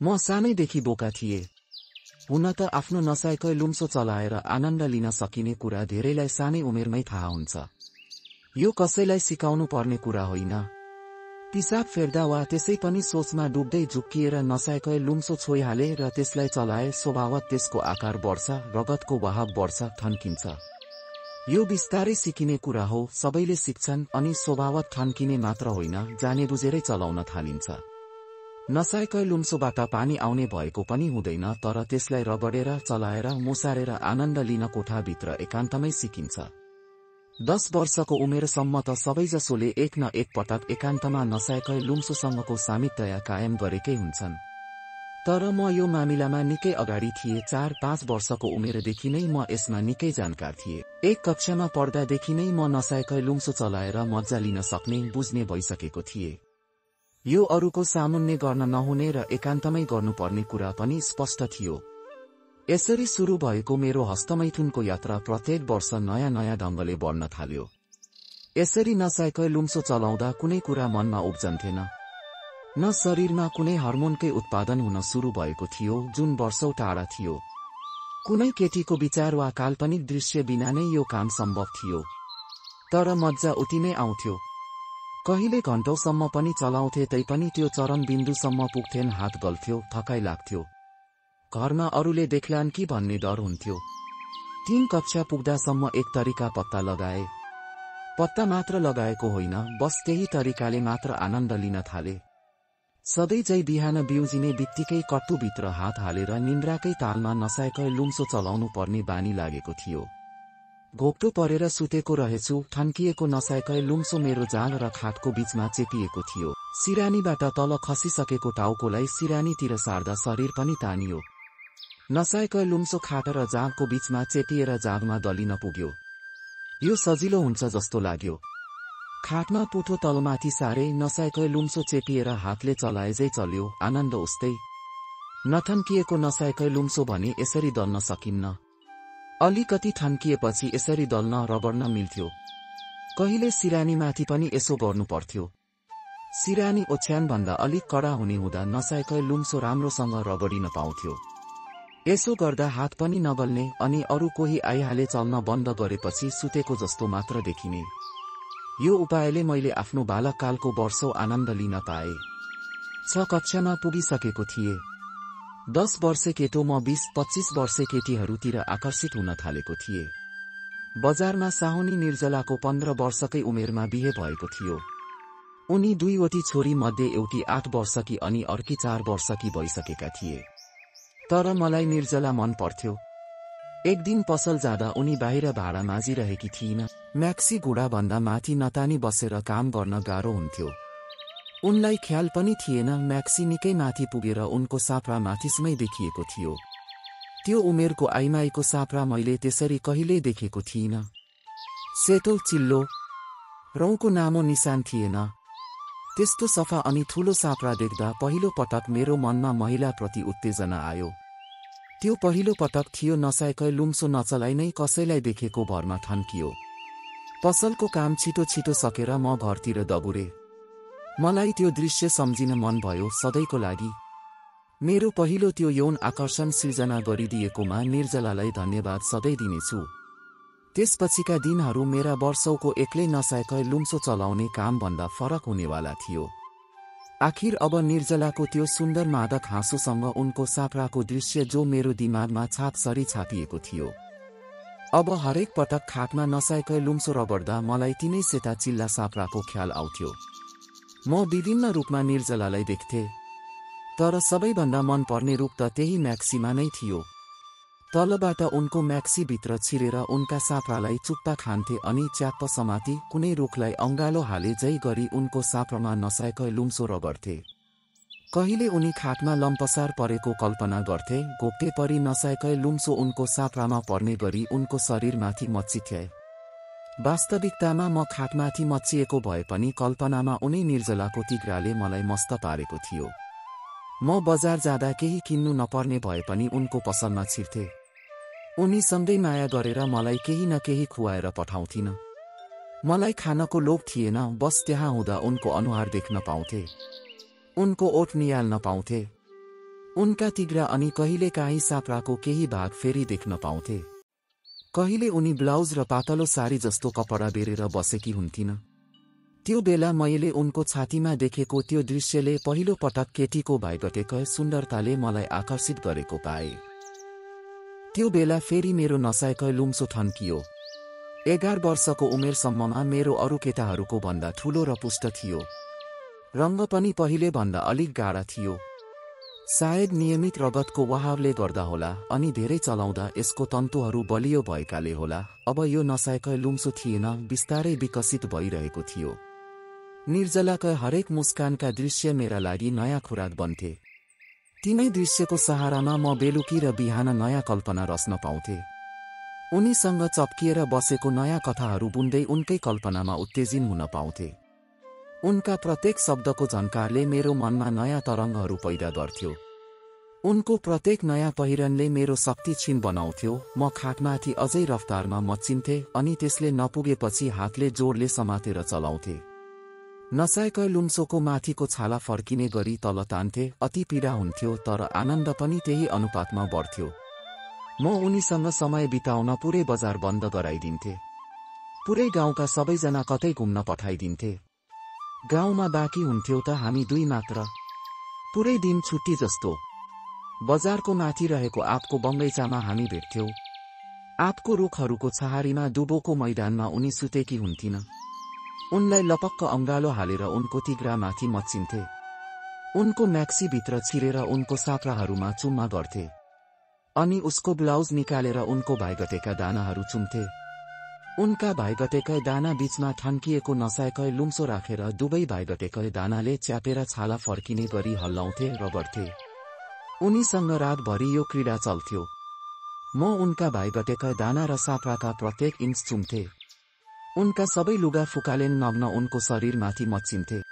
म सानैदेखि बोका थिए। हुन त आफ्नो नसाएकै लुम्सो चलाएर आनन्द लिन सकिने कुरा धेरैलाई सानै उमेरमै थाहा हुन्छ। यो कसैलाई सिकाउनु पर्ने कुरा होइन। पिसाब फेर्दा वा त्यसै पनि सोचमा डुब्दै झुक्किएर नसाएकै लुम्सो छोइहाले र त्यसलाई चलाए, स्वभावत त्यसको आकार बढ्छ, रगतको बहाव बढ्छ, ठन्किन्छ। यो बिस्तारै सिकिने कुरा हो, सबैले सिक्छन् अनि स्वभावत ठन्किने मात्र होइन, जाने बुझेरै चलाउन थालिन्छ। नसाएकै लुम्सोबाट पानी आउने भएको पनि हुँदैन, तर त्यसलाई रगडेर, चलाएर, मुसारेर आनन्द लिन कोठाभित्र एकान्तमै सिकिन्छ। 10 वर्षको उमेरसम्म त सबैजसोले एक न एक पटक एकान्तमा नसाएकै लुम्सोसँगको सामिप्यता कायम गरेकै हुन्छन्। तर म यो मामिलामा निकै अगाडि थिए। 4-5 वर्षको उमेरदेखि नै म यसमा निकै जानकार थिए। एक कक्षामा पढ्दादेखि नै म नसाएकै लुम्सो चलाएर मज्जा लिन सक्ने, बुझ्ने भइसकेको थिए। यो अरूको सामुन्ने गर्न नहुने र एकान्तमै गर्नुपर्ने कुरा पनि स्पष्ट थियो। यसरी सुरु भएको मेरो हस्तमैथुनको यात्रा प्रत्येक वर्ष नयाँ नयाँ ढङ्गले बढ्न थाल्यो। यसरी नसाएकै लुम्सो चलाउँदा कुनै कुरा मनमा उब्जन्थेन। न शरीरमा कुनै हर्मोनकै उत्पादन हुन सुरु भएको थियो, जुन वर्षौं टाढा थियो। कुनै केटीको विचार वा काल्पनिक दृश्य बिना नै यो काम सम्भव थियो। तर मज्जा उति नै आउँथ्यो। कहिले घण्टौसम्म पनि चलाउँथे, तैपनि त्यो चरम बिन्दुसम्म पुग्थेन, हात गल्थ्यो, थकाइ लाग्थ्यो। घरमा अरूले देख्लान् कि भन्ने डर हुन्थ्यो। 3 कक्षा पुग्दासम्म एक तरिका पत्ता लगाए। पत्ता मात्र लगाएको होइन, बस त्यही तरिकाले मात्र आनन्द लिन थाले। सधैँझै बिहान बिउजिने बित्तिकै कट्टुभित्र हात हालेर निन्द्राकै तालमा नसाएकै लुम्सो चलाउनु पर्ने बानी लागेको थियो। घोप्टो परेर सुतेको रहेछु, ठन्किएको नसाएकै लुम्सो मेरो जाँघ र खाटको बीचमा चेपिएको थियो। सिरानीबाट तल खसिसकेको टाउकोलाई सिरानीतिर सार्दा शरीर पनि तानियो। नसाएकै लुम्सो खाट र जाँघको बीचमा चेपिएर जाँघमा दलिन पुग्यो। यो सजिलो हुन्छ जस्तो लाग्यो। खाटमा पुठो तलमाथि सारे, नसाएकै लुम्सो चेपिएर हातले चलाएजै चल्यो, आनन्द उस्तै। नठन्किएको नसाएकै लुम्सो भने यसरी दल्न सकिन्न। अलिकति ठन्किएपछि यसरी दल्न, रगड्न मिल्थ्यो। कहिले सिरानीमाथि पनि यसो गर्नु पर्थ्यो। सिरानी ओछ्यानभन्दा अलिक कडा हुने हुँदा नसाएकै लुम्सो राम्रोसँग रगडिन पाउँथ्यो। यसो गर्दा हात पनि नगल्ने, अनि अरू कोही आइहाले चल्न बन्द गरेपछि सुतेको जस्तो मात्र देखिने। यो उपायले मैले आफ्नो बालककालको वर्षौं आनन्द लिन पाए। 6 कक्षामा पुगिसकेको थिए। 10 वर्षे केटो म 20-25 वर्षे केटीहरूतिर आकर्षित हुन थालेको थिए। बजारमा साहुनी निर्जलाको 15 वर्षकै उमेरमा बिहे भएको थियो। उनी 2वटी छोरी मध्ये एउटी 8 वर्षकी अनि अर्की 4 वर्षकी भइसकेका थिए। तर मलाई निर्जला मन पर्थ्यो। एक दिन पसल जाँदा उनी बाहिर भाडा माझिरहेकी थिइन्। म्याक्सी घोडाभन्दा माथि नतानी बसेर काम गर्न गाह्रो हुन्थ्यो। उनलाई ख्याल पनि थिएन म्याक्सी निकै माथि पुगेर उनको साप्रा माथिसम्मै देखिएको थियो। त्यो उमेरको आइमाईको साप्रा मैले त्यसरी कहिल्यै देखेको थिइनँ। सेतो, चिल्लो, रौँको नामो निशान थिएन। त्यस्तो सफा अनि ठूलो साप्रा देख्दा पहिलो पटक मेरो मनमा महिलाप्रति उत्तेजना आयो। त्यो पहिलो पटक थियो नसाएकै लुम्सो नचलाई नै कसैलाई देखेको भरमा ठन्कियो। पसलको काम छिटो छिटो सकेर म घरतिर दगुरे। मलाई त्यो दृश्य सम्झिन मन भयो सधैँको लागि। मेरो पहिलो त्यो यौन आकर्षण सिर्जना गरिदिएकोमा निर्जलालाई धन्यवाद सधैँ दिनेछु। त्यसपछिका दिनहरू मेरा वर्षौंको एक्लै नसाएकै लुम्सो चलाउने कामभन्दा फरक हुनेवाला थियो। आखिर अब निर्जलाको त्यो सुन्दर मादक हाँसोसँग उनको साप्राको दृश्य जो मेरो दिमागमा छापसरी छापिएको थियो। अब हरेक पटक खाटमा नसाएकै लुम्सो रगड्दा मलाई तिनै सेता चिल्ला साप्राको ख्याल आउँथ्यो। म विभिन्न रूपमा निर्जलालाई देख्थे, तर सबैभन्दा मन पर्ने रूप त त्यही म्याक्सीमा नै थियो। तलबाट उनको म्याक्सीभित्र छिरेर उनका साप्रालाई चुप्पा खान्थे अनि च्याप्प समाती कुनै रुखलाई अङ्गालो हाले जै गरी उनको साप्रामा नसाएकै लुम्सो रगड्थे। कहिले उनी खाटमा लम्पसार परेको कल्पना गर्थे, घोप्टे परी नसाएकै लुम्सो उनको साप्रामा पर्ने गरी उनको शरीरमाथि मच्चिथे। वास्तविकतामा म खाटमाथि मच्चिएको भए पनि कल्पनामा उनै निर्जलाको तिघ्राले मलाई मस्त पारेको थियो। म बजार जाँदा केही किन्नु नपर्ने भए पनि उनको पसलमा छिर्थे। उनीसँगै माया गरेर मलाई केही न केही खुवाएर पठाउँथिन। मलाई खानको लोभ थिएन, बस त्यहाँ हुँदा उनको अनुहार देख्न पाउँथे, उनको ओठ निहाल्न पाउँथे। उनका तिग्रा अनि कहिलेकाहीँ साप्राको केही भाग फेरि देख्न पाउँथे। कहिले उनी ब्लाउज र पातलो साडी जस्तो कपडा बेरेर बसेकी हुन्थिन्। त्यो बेला मैले उनको छातीमा देखेको त्यो दृश्यले पहिलो पटक केटीको भइगटेको सुन्दरताले मलाई आकर्षित गरेको पाए। त्यो बेला फेरि मेरो नसाएको लुम्सो ठन्कियो। 11 वर्षको उमेरसम्ममा मेरो अरू केटाहरूको भन्दा ठूलो र पुष्ट थियो। रङ्ग पनि पहिले भन्दा अलिक गाढा थियो। सायद नियमित रगतको वहावले गर्दा होला अनि धेरै चलाउँदा यसको तन्तुहरू बलियो भएकाले होला। अब यो नसाएको लुम्सो थिएन, बिस्तारै विकसित भइरहेको थियो। निर्जलाका हरेक मुस्कानका दृश्य मेरा लागि नयाँ खुराक बन्थे। तिनै दृश्यको सहारामा म बेलुकी र बिहान नयाँ कल्पना रच्न पाउँथे। उनीसँग चप्किएर बसेको नयाँ कथाहरू बुन्दै उनकै कल्पनामा उत्तेजित हुन पाउँथे। उनका प्रत्येक शब्दको झन्कारले मेरो मनमा नयाँ तरङ्गहरू पैदा गर्थ्यो। उनको प्रत्येक नयाँ पहिरनले मेरो शक्ति क्षीण बनाउँथ्यो। म खाटमाथि अझै रफ्तारमा मच्चिन्थे अनि त्यसले नपुगेपछि हातले जोडले समातेर चलाउँथे। नसाएको लुम्सोको माथिको छाला फर्किने गरी तल तान्थे। अति पीडा हुन्थ्यो, तर आनन्द पनि त्यही अनुपातमा बढ्थ्यो। म उनीसँग समय बिताउन पुरै बजार बन्द गराइदिन्थे। पुरै गाउँका सबैजना कतै घुम्न पठाइदिन्थे। गाउँमा बाँकी हुन्थ्यौ त हामी दुई मात्र। पुरै दिन छुट्टी जस्तो बजारको माथि रहेको आँपको बगैँचामा हामी भेट्थ्यौं। आँपको रुखहरूको छहारीमा दुबोको मैदानमा उनी सुतेकी हुन्थिन्। उनलाई लपक्क अङ्गालो हालेर उनको तिग्रामाथि मच्चिन्थे। उनको म्याक्सीभित्र छिरेर उनको साप्राहरूमा चुम्मा गर्थे अनि उसको ब्लाउज निकालेर उनको भाइगटेका दानाहरू चुम्थे। उनका भाइगटेका दाना बीचमा ठन्किएको नसाएको लुम्सो राखेर दुवै भाइगटेका दानाले च्यापेर छाला फर्किने गरी हल्लाउँथे, रगड्थे। उनीसँग रातभरि यो क्रीडा चल्थ्यो। म उनका भाइगटेका दाना र साप्राका प्रत्येक इन्च चुम्थे। उनका सबै लुगा फुकालेन नग्न उनको शरीरमाथि मच्चिन्थे।